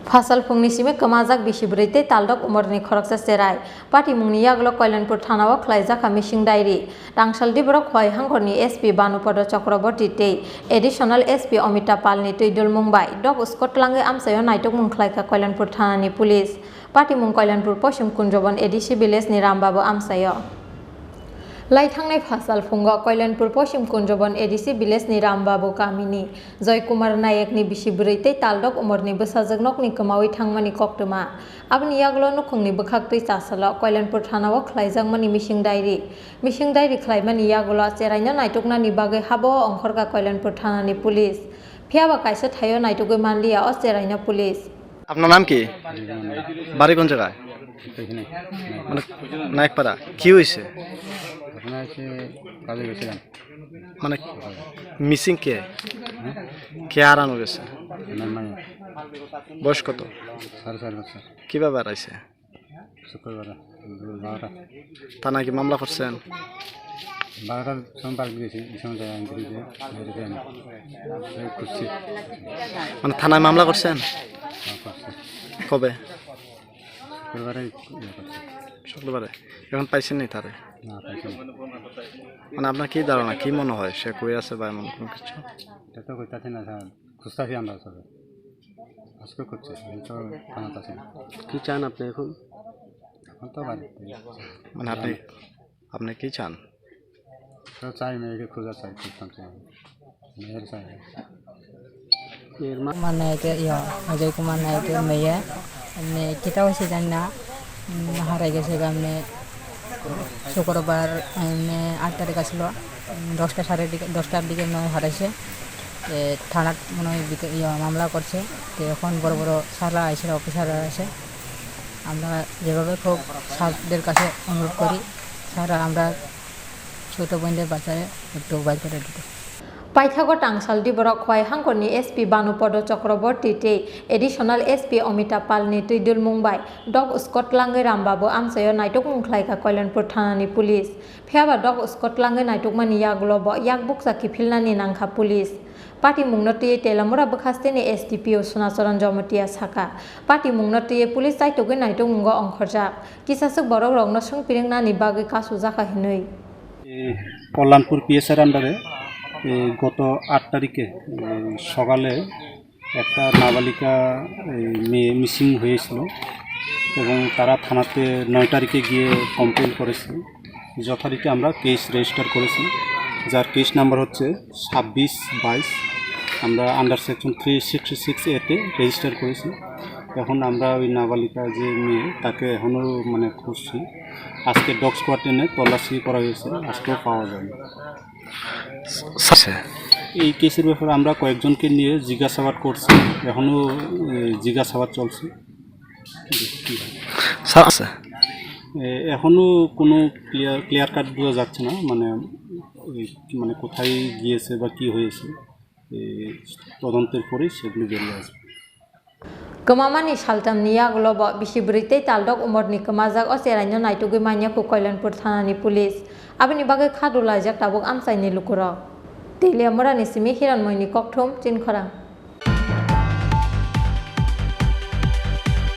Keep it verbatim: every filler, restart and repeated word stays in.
Phasal phungni simi kwmajak bisi bwrwi tei taldok umorni khoroksa cherai. Patimungni yagulo Koilanpur thanao khlaijak kha missing diary. Tangsal Diboro Khwai hangkhorni S P Banupodo Chakraborty tei Additional S P Omita Palni twi dulmung bai dog squad twlangwi amchaio naitukmung khlaikha Koilanpur thanani police. Patimung Koilanpur Poschim Kunjobon A D C village ni Rambabu amchaio. Lai thangnai phasal phungo Koilanpur Poschim Kunjobon A D C village ni Rambabu kamini Joy Kumar Nayek ni bisi bwrwi tei taldok umorni bwsajwk nokni kwmawi thangmani koktwma. Aboni yagulo nukhungni bwkhaktwi chasalo Koilanpur thanao khlaijakmani missing diary. Missing diary khlaimani yagulo cheraino naituknani bagwi habao ongkhorkha Koilanpur thanani police. Phiyaba kaisa thaio naitugwi manliya o cheraino police. আপনার নাম কি? বাড়ি কোন জায়গায়? এখানে। মানে, নায়কপাড়া। কি হয়েছে? ঘটনা হচ্ছে, কাজে গেছিলাম। মানে, মিসিং কে? হ্যাঁ? কে হারানো গেছে? আমার মায়ের। বয়স কত? সাড়ে চার বছর। কিভাবে হারাইছে? শুক্রবারে, বারোটা। থানায় কি মামলা করছেন? বারোটার সময় বাড়ি গেছি, এই সময় যাই আমি দেখি যে বাইরে যাই না। এই খুঁজছি। মানে থানায় মামলা করছেন? হ্যাঁ, করছি। কবে? শুক্রবারে ইয়ে করছি। শুক্রবারে? এখন পাইছেন নি তারে? না, পাইছি না। মানে আপনার কি ধারণা, কি মনে হয় সে কই আছে বা এমন কোনো কিছু? এটা তো কইতাছি না স্যার, খুঁজতাছি আমরা সবে। আজকে করছে, আমি তো থানাতে আছি না। কি চান আপনি এখন? এখন তো বাড়িতে। মানে আপনি, আপনি কি চান? তো চাই মেয়েকে খোঁজা চাই, খুঁজতাম চাই। মেয়ের চাই। এর মা- কুমার নায়কের, ইয়া, অজয় কুমার নায়কের মেয়ে, এমনি কিতা হয়েছে জানি না, উম, হারাই গেছে গা, এমনি শুক্রবার, এমনি আট তারিখ আসলো, উম, দশটা, সাড়ে দিকে, দশটার দিকে মনে হয় হারাইছে। এ, থানাত মনে হয় বিকে-, ইয়া, মামলা করছে। তো এখন বড় বড় স্যাররা আইসে, অফিসাররা আছে। আমরা যেভাবে খুব স্যারদের কাছে অনুরোধ করি, স্যাররা আমরা ছোট বোনদের বাচ্চাদের একটু বার করে দিতে। Paithago Tangsal Diboro Khwai hangkhorni S P Banupodo Chakraborty tei Additional S P Omita Palni twi dulmung bai dog squad twlangwi Rambabu amchaio naitukmung khlaikha Koilanpur thanani police. Phiyaba dog squad twlangwi naitukmani yagulo bo yak bukcha kiphilnani nangkha police. Patimungno twiwi Telamura bwkhasteni S D P O Sunacharan Jomotia sakha, patimungno twiwi police chaitugwi naitukmungo ongkhorjak. Kisaswk borokrokno swngpiriknani bagwi kasu jakha hinwi. এই কল্যাণপুর পিএসআর আন্ডারে, এই গত আট তারিখে, এই সকালে একটা নাবালিকা, এই মেয়ে মিসিং হয়েছিল এবং তারা থানাতে নয় তারিখে গিয়ে কমপ্লেন করেছিল। যথারীতি আমরা কেস রেজিস্টার করেছি, যার কেস নাম্বার হচ্ছে ছাব্বিশ বাইশ। আমরা under section three sixty six এতে রেজিস্টার করেছি। এখন আমরা ওই নাবালিকা যে মেয়ে, তাকে এখনও মানে খুঁজছি। আজকে ডগ স্কোয়াড এনে তল্লাশি করা হয়েছে, আজকেও পাওয়া যায়নি। আচ্ছা। এই কেসের ব্যাপারে আমরা কয়েকজনকে নিয়ে জিজ্ঞাসাবাদ করছি, এখনও, এ, জিজ্ঞাসাবাদ চলছে। স্যার, আচ্ছা। এ, এখনও কোনো ক্লিয়ার, ক্লিয়ার কাট বোঝা যাচ্ছে না, মানে, ওই, মানে, কোথায় গিয়েছে বা কী হয়েছে, এ, তদন্তের পরেই সেগুলি বেরিয়ে আসবে। Kwmamani saltamni yagulo bo bisi bwrwi tei taldok umorni kwmajak o cheraino naitugwi manya khu Koilanpur thanani police. Aboni bagwi khadu laijak tabuk amchaini lukurok. Teliamurani simi Hiranmoini kokthum Chinkhorang.